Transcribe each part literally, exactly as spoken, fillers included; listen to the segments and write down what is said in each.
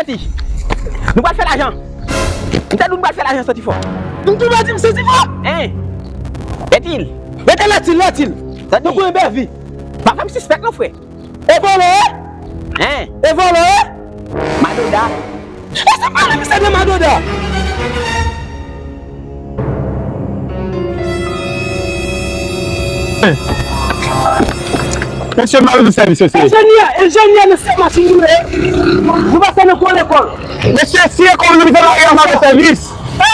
Santi. Nou pral fè lajan. M te di w nou pral fè lajan, Santifò. M tou pa di m Santifò. Hein? Etil. Rete Lètil, Lètil. Santi. Nou konn bèvi. Pa fè m sispèk non, frè. E vòlò, e? Hein? E vòlò, e? Madoda. E se pale misye de Madoda. Mesye, m ap bezwen sèvis, mesye. Enjenyè, enjenyè nan se machin nou ye. Nou pa fè nan kò lekòl. Mesye, si ekòl nou mete nan rè, m ap bezwen sèvis. E,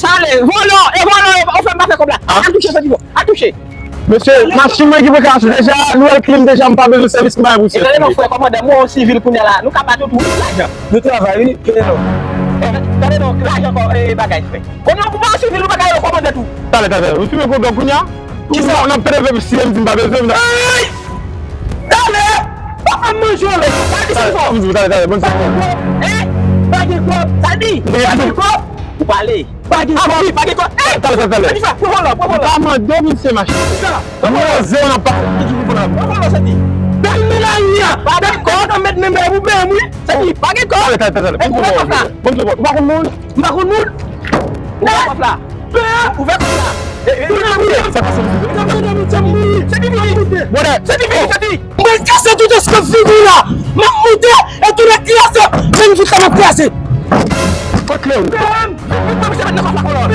sa ale, vòlò, e vòlò, ou fè m pa fè kòb la. Al touche, Santifò, al touche. Mesye, machin mwen ki prekasyon. Deja, nou al klim deja, m pa bezwen sèvis m pa gen pou sèvis. E tande non, frè kòmandan, mwen yon sivil kounye a la. Nou ka bat ou tou lajan. Nou travay, wi, tande non. E, tande non, lajan kò, e, bagay, frè. Kounye a, pou mwen yon sivil, nou pa ka yon kòmandan tou. Talè, talè, talè. Ou fimen pwoblèm kounye a? Kisa? Ou nan pede vèb si m di m pa bezwen, m nan. Ey! Talè! Pa fè m manje w la. Talè, talè, talè, talè, bon, talè. Hein? Pa gen kòb. Sa di? Pa gen kòb. Ou pale. Pa gen kòb. Ah, wi, pa gen kòb. Ey! Talè, talè, talè. Pran vòlò, pran vòlò. Pa mande w vin se machin. Sa. Mwen zè nan pa. Pran vòlò, Santi. Bèl Melania. Pa gen kòb. Nan mèt nan bèl ou bèl, wi. Santi, pa gen kòb. Talè, talè, talè. Ey, ou pa konn moun. Ou pa konn moun. Ou pa konn moun. Ou pa konn la. Ouvè kòf la. E, e, e, e, sa pase, mesye? Sa pase, mesye? Santi, vini. Santi, vini, Santi. Mwen kase tout eskanp figi la. M ap moute e tou nèg ki ase. Men m fout sa m ap kraze. Kot kle w? Mesye, met nan kòf la, kolon.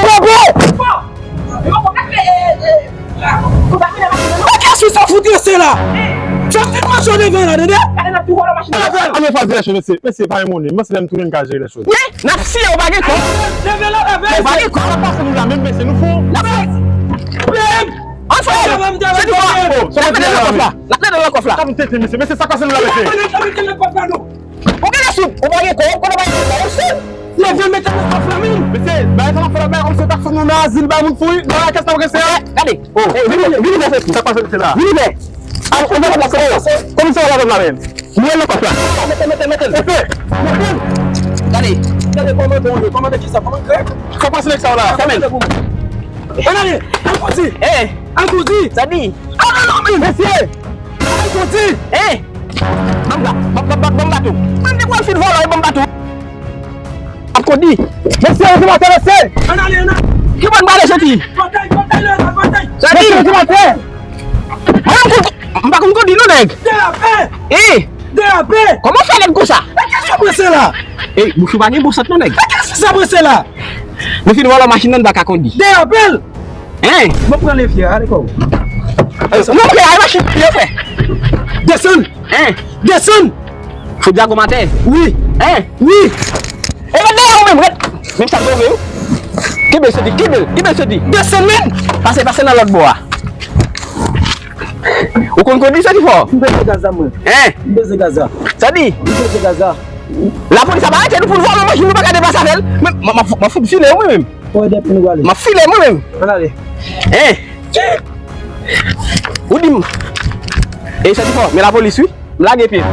Bobo! Mwen kase sa fout ranse la. Sa fin manje devan la, tande? Ann fè direksyon, mesye. Mesye, pa yon moun. Mwen se lè m tounen m ka jere lè. Wi, n ap siye w pa gen kòb. Leve la, leve. Ou pa gen kòb. Sa pase nou la menm, mesye, nou fou. N ap fè. Ann fè. Leve m, leve m, leve m. N ap mete nan kòf la. N ap mete nan kòf la. Sa nou tete, mesye. Mesye, sa pase nou la, mesye? Leve m, leve m, leve m, leve m. Ou gen lè sou, ou pa gen kòb, konnen w pa gen kòb, ou sou. Leve m, mete nan kòf la, menm. Mesye, bagay sa n ap fè la, bagay kòmsi w ta fout nou nan azil, bay moun fou, wi. Nan lakès la, w gen se a. Gade. Oh, vini, vini, mesye. Sa pase, mesye la? Vini, men. Komisè la, la, la, la, men. Mwen nan kòf la. Mete, mete, mete. Epe. Mete. Gade. Gade kòmandan, kòmandan kisa? Kòmandan Grèk? Sa pase nèg sa yo la? Fèmen. Ann ale, al kondi. Eh. Al kondi. Sa di? Al non, non, men. Mesye. Al kondi. Eh. Ban m ba-, ban, ban, ban, ban m baton. Mwen te pral fin vòlò, ban m baton. Ap kondi. Mesye, yo te maten, mesye. Ann ale, ann ale. Ki bò n prale soti? Batay, batay, la, batay. Sa di? Mesye, yo te maten. Mwen, m konn, m pa konn kondi non, nèg. Derape! Eh! Derape! Kòman w fè nèg konsa? E kiyès ou prese la? Eh, bouch ou pa gen bon sant non, nèg. E kiyès ou sa prese la? Nou fin vòlò machin nan, n pa ka kondi. Derape l! Hein? Mwen pran levye, ale kò w. Eh, non, frè, ay machin yo fè. Desann! Hein? Desann! Fò dyago matè? Wi. Hein? Wi. E ret dèyè ou menm, ret. Menm sa k sove ou. Kenbe l, Santi, kenbe l, kenbe l, Santi. Desann, men! Pase, pase nan lòt bò a. Ou konn kondi, Santifò? M peze gaz la, mwen. Hein? M peze gaz la. Sa di? M peze gaz la. Lapolis ap arete nou pou n vòlò machin, nou pa ka deplase avè l. Men, m, m, m fout file ou mwen menm. Ou ede pou nou ale. M ap file mwen menm. Ann ale. Hein? Ou di m. E Santifò, men lapolis, wi. M lage pye.